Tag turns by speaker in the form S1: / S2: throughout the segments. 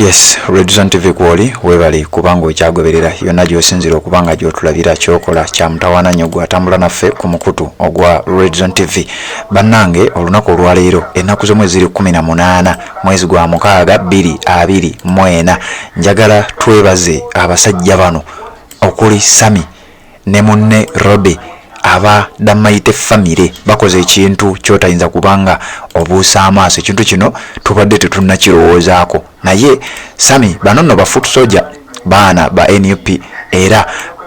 S1: Yes, Red Zone TV kwoli webale kubanga okyagoberera yonna gy'osinzira okuba nga gy'otulabira kyokola kya mutawaana nnyo gw'atambula naffe ku mukutu ogwa Red Zone TV. Bannange olunaku olwaleero ennaku z'omwezi ziri 18 mwezi gwa mukaaga 2024 njagala twebaze abasajja bano okuli Sammy ne munne Robbie aba The Mighty Family bakoze ekintu kyotayinza kubanga obuusa amaaso. Ekintu kino tubadde tetunnakirowoozaako, naye Sammy bano nno ba foot soldier baana ba NUP era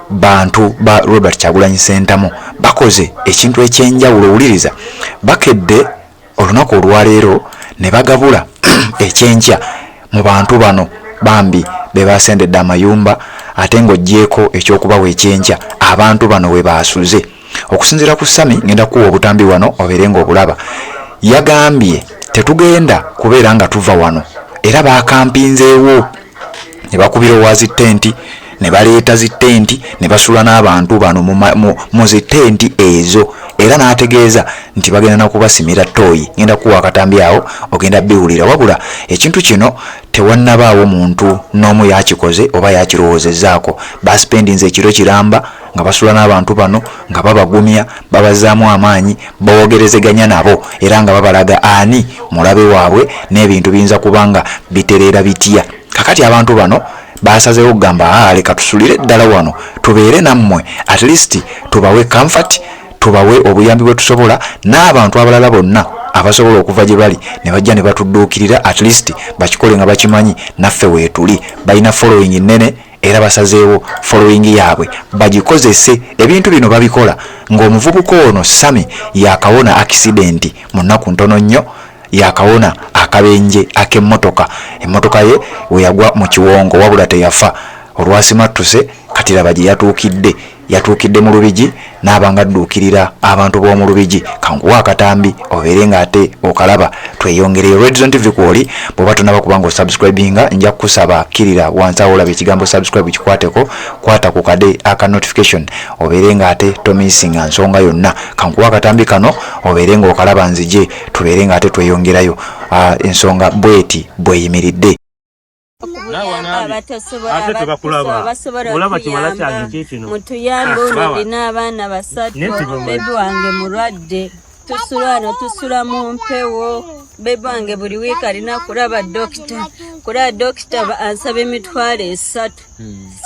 S1: bantu ba Robert Kyagulanyi Ssentamu bakoze ekintu ekyenjawulo. Owuliriza, bakedde olunaku olwaleero ne bagabula ekyenkya mu bantu bano bambi be basendedde amayumba, ate ng'oggyeeko ekyokubawa ekyenkya abantu bano we baasuze. Okusinziira ku Sammy, ngenda kukuwa obutambi wano obeere ng'obulaba, yagambye tetugenda kubeera nga tuva wano, era bakampinzeewo ne bakubira owa zi tenti ne baleeta zi tenti ne basula n'abantu bano mu zi tenti ezo, era n'ategeeza nti bagenda nakubasimira ttooyi. Ngenda kukuwa akatambi awo ogenda biwulira. Wabula ekintu kino tewannabaawo muntu n'omu yakikoze oba yakirowoozezzaako. Basipendinze ekiro kiramba nga basula n'abantu bano, nga babagumya, babazaamu amaanyi, bogerezeganya nabo, era nga babalaga ani mulabe waabwe n'ebintu biyinza kuba nga bitereera bitya. Kakati abantu bano basazeewo okugamba, aa leka tusulire ddala wano tubeere nammwe, at least tubawe comfort, tubawe obuyambi bwe tusobola, n'abantu abalala bonna abasobola okuva gye bali ne bajja ne batudduukirira, at least bakikole nga bakimanyi naffe weetuli. Balina following nnene era basazeewo following yaabwe bagikozese. Ebintu bino babikola ng'omuvubuka ono Sammy yakawona accident mu nnaku ntono nnyo, yakawona akabenje ak'emmotoka, emmotoka ye weyagwa mu kiwongo, wabula teyafa. Olwasimattuse kati laba gye yatuukidde, yatuukidde mu Lubigi n'aba nga adduukirira abantu b'omu Lubigi. Kankuwa akatambi obeere ng'ate okalaba tweyongereyo. Red Zone TV kwoli, bw'oba tonaba kuba nga osubscribinga, nja kukusaba kkirira wansi awo olaba ekigambo subscribe, kikwateko, kwata ku kade aka notification obeere ng'ate tomisinga nsonga yonna. Kankuwa akatambi kano obeere ng'okalaba, nzije tubeere ng'ate tweyongerayo. Ensonga bweti bweyimiridde.
S2: Ate tebakulaba. Olaba kiwala kyange kiikino.
S3: Mutuyambe ono.
S2: Bawa.
S3: Ndina abaana basatu.
S2: Naye tebamanyi.
S3: Baby wange mulwadde, tusula wano, tusula mu mpewo. Baby wange buli wiiki alina kulaba dokita, kulaba dokita ansaba 30,000.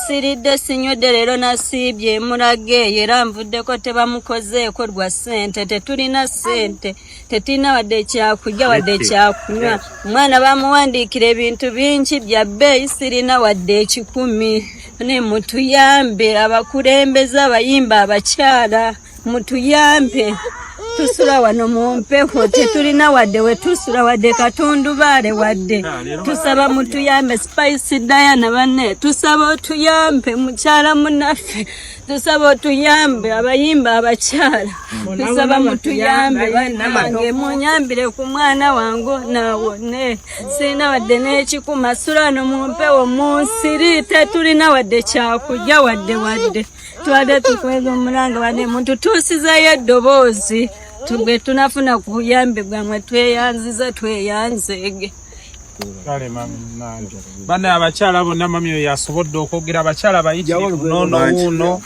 S3: Siridde, sinywedde, leero nasiibye emulaga eyo era nvuddeko tebamukozeeko lwa ssente. Tetulina ssente, tetulina wadde ekyakulya wadde ekyakunywa. Omwana bamuwandiikira ebintu bingi bya bbeeyi, sirina wadde 100. Ne mutuyambe abakulembeze, abayimba, abakyala, mutuyambe. Tusula wano mu mpewo, tetulina wadde we tusula, wadde katundubaale wadde. Tusaba mutuyambe. Spice Diana banne, tusaba otuyambe. Mukyala munaffe, tusaba otuyambe. Abayimba abakyala, tusaba mutuyambe. Bannange, munyambire ku mwana wange nawone, sirina wadde n'ekikuma. Sula wano mu mpewo mu nsiri, tetulina wadde kyakulya wadde wadde. Tubadde tukweza omulanga wadde mututuusizayo eddoboozi tugwe tunafuna ku buyambi bwamwe. Tweyanziza, tweyanzeege.
S4: Kale mami nange. Bana abakyala bonna, mami oyo yasobodde okwogera, abakyala bayitirivu n'ono wuuno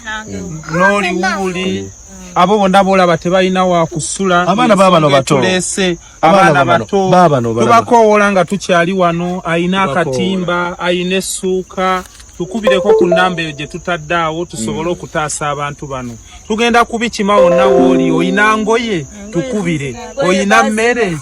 S4: n'oli wuuli, abo bonna boolaba tebalina wakusula.
S5: Abaana baabano bato.
S4: Tuleese
S5: Abaana
S4: abaana
S5: baabano,
S4: bato.
S5: baabano balaba.
S4: Tubakowoola nga tukyali wano. Ayina
S5: Tubakowoola.
S4: akatimba, ayina essuuka, tukubireko ku namba eyo gye tutadde awo tusobole okutaasa abantu bano. Tugenda kubikima wonna wooli. Oyina ngoye, tukubire. Oyina mmere,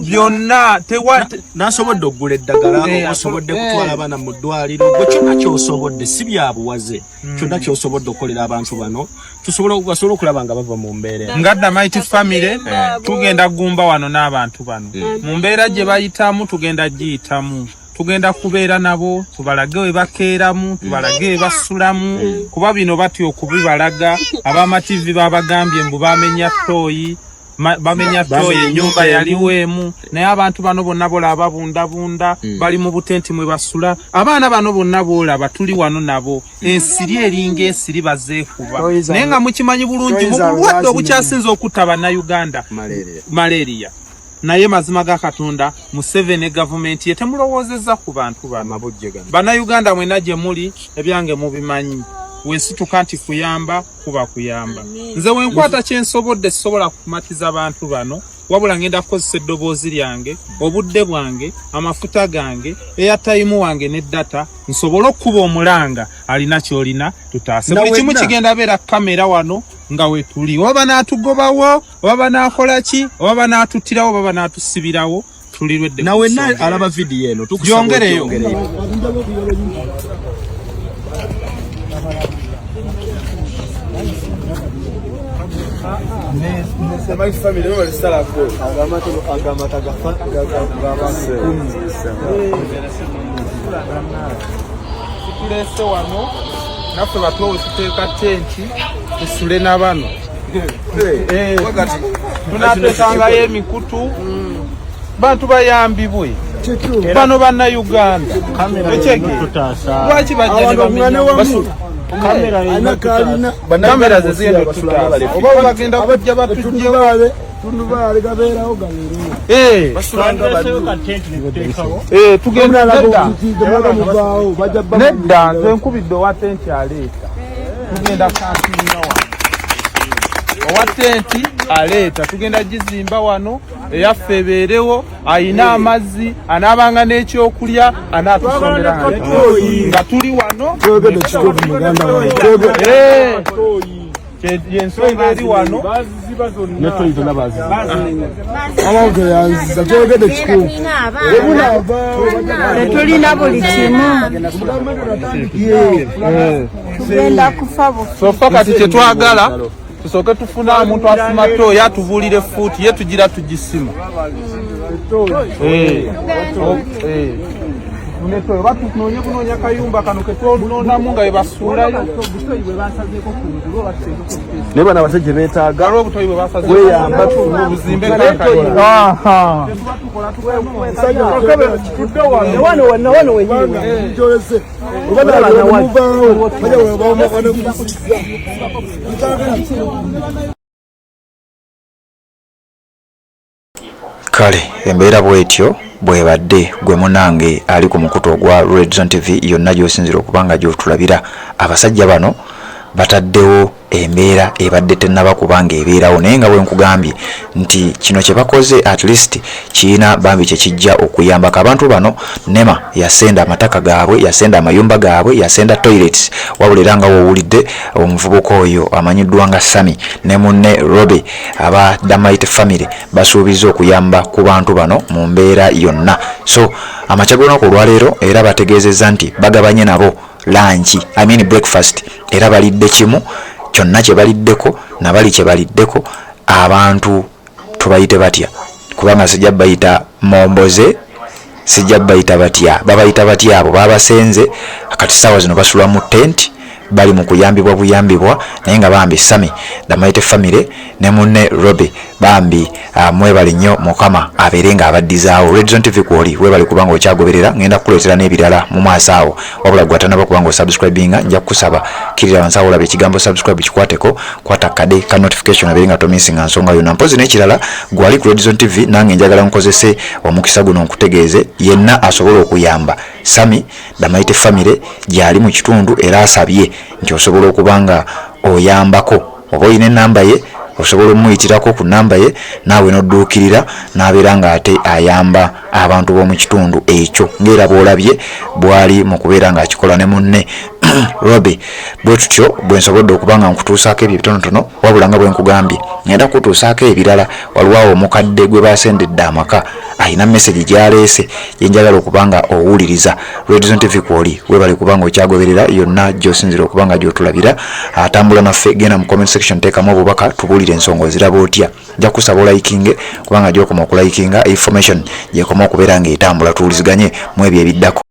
S4: byonna tewa
S5: Nasobodde okugula eddagala, osobodde kutwala abaana mu ddwaliro, gwe kyonna kyosobodde, si byabuwaze, kyonna kyosobodde okukolera abantu bano tusobola basobole okulaba nga bava mu mbeera eno.
S4: Nga The Mighty Family tugenda gumba wano n'abantu bano mu mbeera gye bayitamu, tugenda giyitamu, tugenda kubeera nabo, tubalage we bakeeramu, tubalage we basulamu, kuba bino batya okubibalaga. Ab'amativi babagambye mbu bamenya ttooyi, bamenya ttooyi, ennyumba yaliwo emu, naye abantu bano bonna bolaba babundabunda, bali mu butenti mwe basula. Abaana bano bonna boolaba tuli wano nabo, ensiri eringa ensiri bazeekuba, naye nga mukimanyi bulungi mu bulwadde obukyasinze okutta Bannayuganda,
S5: Malaria.
S4: Malaria. Naye mazima ga Katonda, Museveni gavumenti ye temulowoozezza ku bantu bano. Bannayuganda mwena gye muli, ebyange mubimanyi, wensituka nti kuyamba kuba kuyamba. Nze wenkwata kyensobodde, sisobola kumatiza bantu bano, wabula ngenda kukozesa eddoboozi lyange, obudde bwange, amafuta gange, airtime wange ne data, nsobole okukuba omulanga. Alina kyolina tutaase. Buli kimu kigenda beera kamera wano nga wetuli, oba banaatugobawo, oba banaakola ki, oba banaatuttirawo, oba banaatusibirawo, tulirwedde.
S5: Nawe na alaba video eno,
S4: tukusaba
S5: ogyongereyo.
S4: Situleese wano naffe batuwe tuteeka tenti tusule na bano, tunateekangayo emikutu bantu bayambibwe. Bano Bannayuganda, lwaki bajja ne bamenya kamera zezigenda otutaasa? Oba bagenda kujja batujjewo. Tugenda nedda, nze nkubidde owa tenti aleeta, tugenda kampinga wano. Owa tenti aleeta, tugenda gizimba wano eyaffe ebeerewo, ayina amazzi, anaabanga n'ekyokulya, anaatusondera nga tuli wano. Yensonga eri wano.
S3: Tetulina buli kimu, tugenda kufa bufi.
S4: So far kati kyetwagala, tusooke tufune omuntu asima toyi, atubuulire fuuti ye tugira tugisima. Tufune toyi oba tunoonye bunoonya kayumba kano ketwononamu nga bebasuulayo.
S5: Naye bano abasajja beetaaga
S4: Waliwo obutoyi bwe basaze
S5: kweyamba.
S4: Buzimbe kakayumba.
S2: Wano wano wano wenyini.
S6: Oba muvaawo.
S1: Kale embeera bwetyo bwebadde. Gwe munange ali ku mukutu ogwa Redzone TV, yonna gy'osinzira okuba nga gy'otulabira, abasajja bano bataddewo embeera ebadde tennaba kuba nga ebeerawo. Naye nga bwe nkugambye nti kino kye bakoze at least kirina bambi kye kijja okuyambako abantu bano. Nema yasenda amataka gaabwe, yasenda amayumba gaabwe, yasenda toilets. Wabula era nga woowulidde omuvubuka oyo amanyiddwa nga Sami ne munne Robe aba Damite Family basuubiza okuyamba ku bantu bano mu mbeera yonna. So amakya g'olunaku olwaleero era bategeezezza nti bagabanye nabo lunch, I mean breakfast, era balidde kimu kyonna kye baliddeko nabali kye baliddeko. Abantu tubayite batya? Kubanga sijja bayita momboze, sijja bayita batya, babayita batya abo babasenze? Kati saawa zino basula mu tent, bali mu kuyambibwa buyambibwa. Naye nga bambi Sami Damaite Family ne munne Robe, bambi mwebale nnyo, Mukama abeere nga abaddizaawo. Redzone TV kwoli, webale kubanga okyagoberera. Ngenda kukuleetera n'ebirala mu maaso awo. Wabula gwe atanaba kubanga osubscribinga, nja kukusaba kirira wansi awo olaba ekigambo subscribe, kikwateko, kwata kade ka notification, abeere nga tomissinga nsonga yonna. Mpozi n'ekirala, gwali ku Redzone TV, nange njagala nkozese omukisa guno nkutegeeze, yenna asobola okuyamba Sami Damaite Family gyali mu kitundu, era asabye nti osobola okuba nga oyambako, oba olina enamba ye, osobola omumuyitirako ku namba ye, naawe n'odduukirira n'abeera ng'ate ayamba abantu b'omu kitundu ekyo, ng'era bw'olabye bwali mu kubeera ng'akikola ne munne Robi. Bwe tutyo bwe nsobodde okuba nga nkutuusaako ebyo ebitonotono. Wabula nga bwe nkugambye, ngenda kukutuusaako ebirala. Waliwo awo omukadde gwe basendedde amaka, alina message gy'aleese gye njagala okuba nga owuliriza. Redzone TV kwoli, webale kubanga okyagoberera yonna gy'osinzira okuba nga gy'otulabira, atambula naffe. Genda mu comment section, teekamu obubaka, tubuulire ensonga oziraba otya. Nja kusaba olikinge, kubanga gyokoma okulikinga, information gyekoma okubeera ng'etambula. Tuwuliziganye mu ebyo ebiddako.